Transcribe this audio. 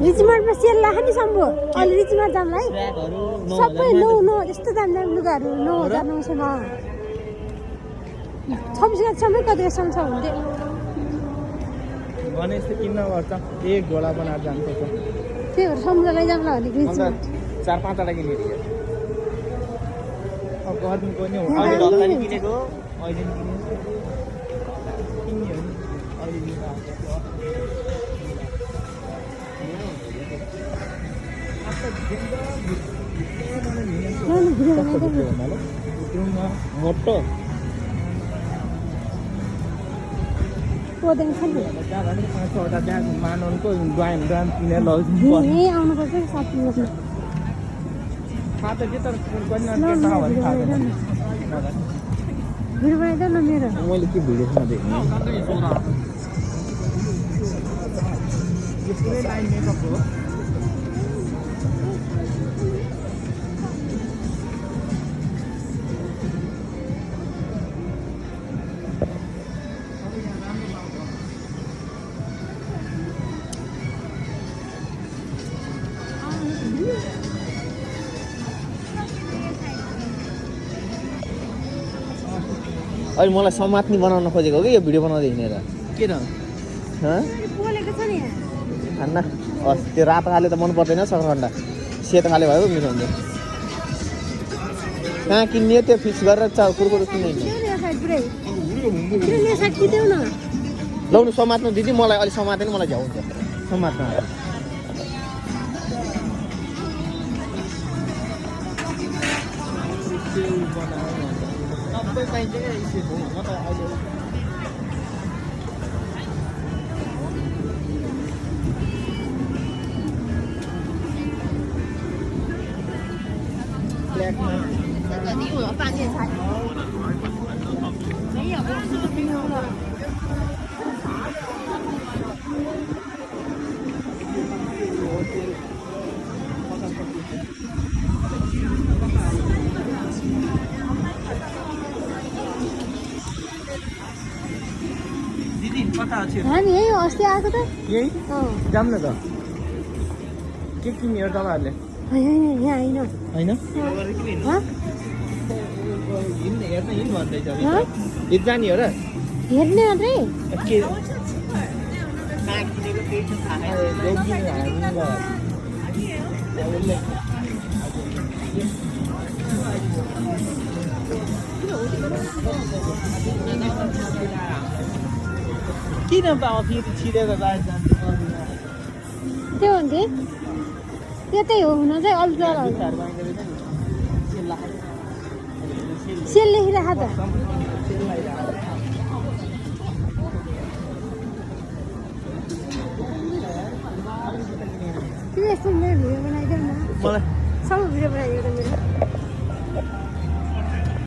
रिचमार्टमा sale लाग्छ नि सम्भो अहिले रिचमार्ट जामलाई सबै 9 यस्तो दामी दामी लुगाहरू 9,000 26 गतिसम्म कतिसम्म छ भन्थे गणेश त किन्न गर्छ एक झोला बनाएर जान्छ त्यही भएर समुद्रलाई जामला भनेको रिचमार्ट 4-5 वटा किनेको अब गर्मीको नि हो अहिले ढल्काले किनेको अहिले किन्यो नि अहिले मोटो पोदेङ छ नि 5-6वटा ब्याग माननको ड्राम किनेर लग्नु यही आउनुपर्छ नि साथी लोग्न थाहा त के तर पनि थाहा भयो थाहा छैन भिडियो बनाइदेऊ न मेरो मैले के भिडियोमा देखेँ यो पुरै लाइन मेकअप हो अहिले मलाई समात्नी बनाउन खोजेको कि यो भिडियो बनाउँदै हिँडेर के र पोलेको छ नि खान्न त्यो रातो खाले त मन पर्दैन सक्खरखण्ड सेतो खाले भयो मिठो हुन्छ कहाँ किन्ने त्यो फिक्स गरेर कुरकुरो किन्ने लाउनु समात्नु दिदी मलाई अलि समातेन मलाई झ्याउ हुन्छ समात्नु सबै पाइन्छ क्या म त अहिले ब्ल्याकमा 我饭店才没有，是不是了？दिदी कता छ हामी यही हो अस्ति आएको त यही जाम न त के किन्यो तपाईहरुले हैन यहाँ हैन हैन ह हिँड्ने हेर्न हिँड्नु भन्दैछ हिँड जाने हो र हेर्ने मात्रै के किनेको त्यही त थाहा किन बाबा फेरि छिरेर बाहिर जान्छ त्यो हुन्थे त्यतै हो हुन चाहिँ अल्टर सेल लेखिराख त तिमी यस्तो मेरो भिडियो बनाइदेऊ न मलाई सब भिडियो बनाइदेऊ त मेरो